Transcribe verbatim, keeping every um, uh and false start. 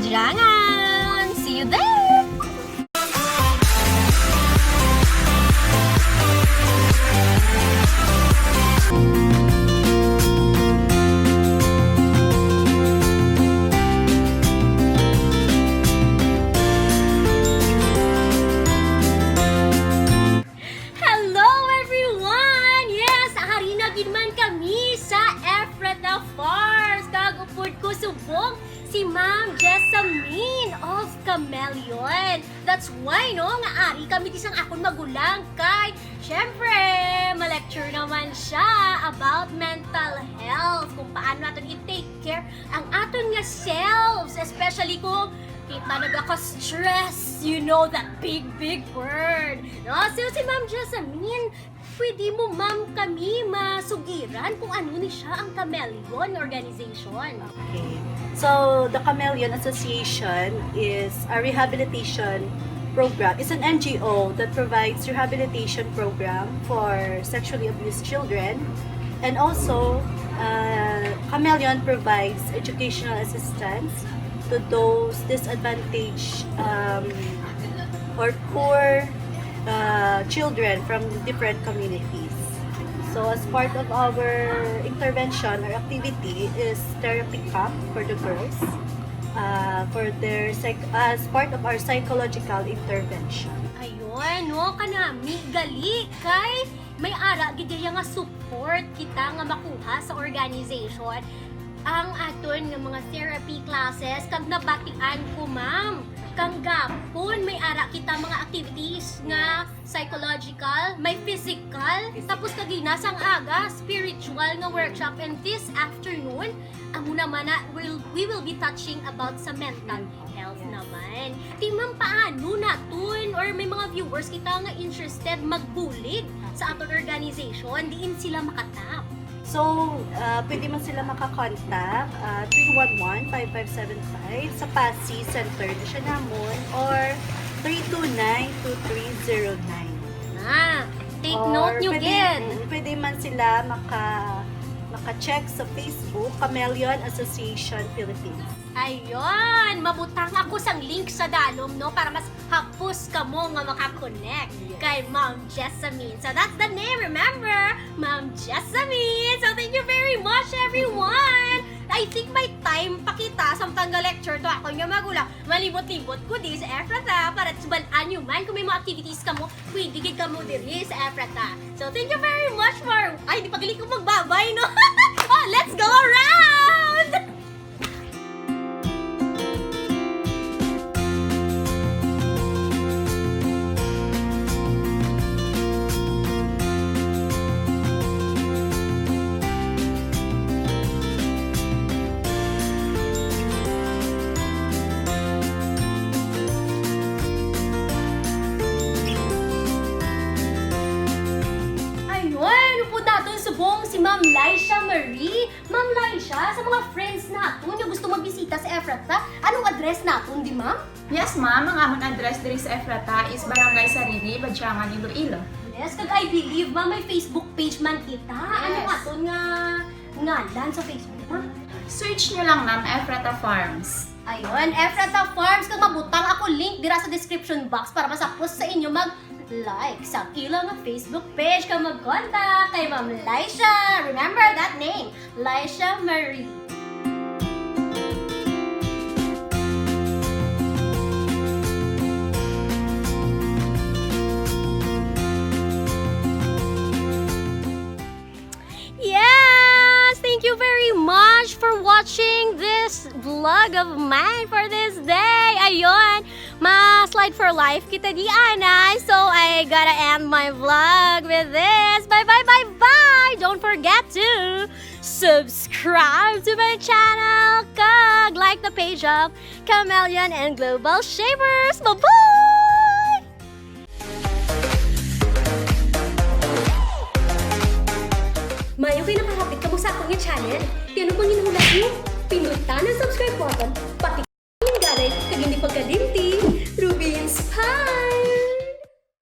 Jangan! See you there! Hello, everyone! Yes, ari na gid man kami sa Ephrata Farms. Kag upod ko subong si Ma'am Jessamine of Chameleon. That's why, no, nga ari kami di sang akon magulang kay, syempre, ma-lecture naman siya about mental health, kung paano natin i-take care ang aton nga selves, especially kung kita nagaka-stress, you know that big, big word. No? So, si Ma'am Jessamine, pwede mo, ma'am, kami masugiran kung ano ni siya ang Chameleon Organization? Okay. So, the Chameleon Association is a rehabilitation program. It's an N G O that provides rehabilitation program for sexually abused children. And also, uh, Chameleon provides educational assistance to those disadvantaged, um, or poor, uh, children from different communities. So, as part of our intervention or activity is therapy camp for the girls, uh, for their psych-, as part of our psychological intervention. Ayun, no, kanami, gali, kay may ara gid iya nga support kita nga makuha sa organization. Ang aton nga mga therapy classes, kag nabatian ko, ma'am, kang gapon may ara kita mga activities nga psychological, may physical, tapos kagina sang aga, spiritual nga workshop. And this afternoon, amo naman na we'll, we will be touching about sa mental health naman. Di, ma'am, paano naton or may mga viewers kita nga interested magbulig sa aton organization, diin sila makatap? So, uh, pwede man sila maka-contact, uh, three one one, five five seven five sa Passi Center, di siya namon, or three two nine, two three zero nine. Ah, take note nyo gid. Or pwede, mm, pwede man sila maka-, maka-check sa Facebook, Chameleon Association Philippines. Ayun, mabutang ako sang link sa dalom, no, para mas hapos kamo nga maka-connect kay Ma'am Jessamine. So that's the name, remember? Ma'am Jessamine. So thank you very much, everyone. I think may time pa kita samtang ga-lecture to akon nga magulang. Malibot-libot ko di sa Ephrata para tubal-an nyo man kung may mga activities kamo, pwede gid kamo diri sa Ephrata. So thank you very much for, ay, di pa gali ko magbabay, no? Oh, let's go around! Ayun, upod naton subong si Ma'am Laisha Marie. Ma'am Laisha, sa mga friends naton nga gusto magbisita sa Ephrata, anong address naton di, ma'am? Yes, ma'am. Ang amon address diri sa Ephrata is Barangay Sariri, Badiangan, Iloilo. Yes, kag I believe, ma'am, may Facebook page man kita. Ano, yes, aton nga ngalan sa Facebook, ma'am? Search nyo lang, ma'am, Ephrata Farms. Ayun, Ephrata Farms. Kag mabutang ako link dira sa description box para mas hapos sa inyo mag like sa ila nga Facebook page kag mag-contact kay Ma'am Laisha. Remember that name, Laisha Marie. Yes! Thank you very much for watching this vlog of mine for this day. Ayun, ma-slide for life kita di, anay. So, I gotta end my vlog with this. Bye, bye, bye, bye! Don't forget to subscribe to my channel kag like the page of Chameleon and Global Shavers. Bye-bye!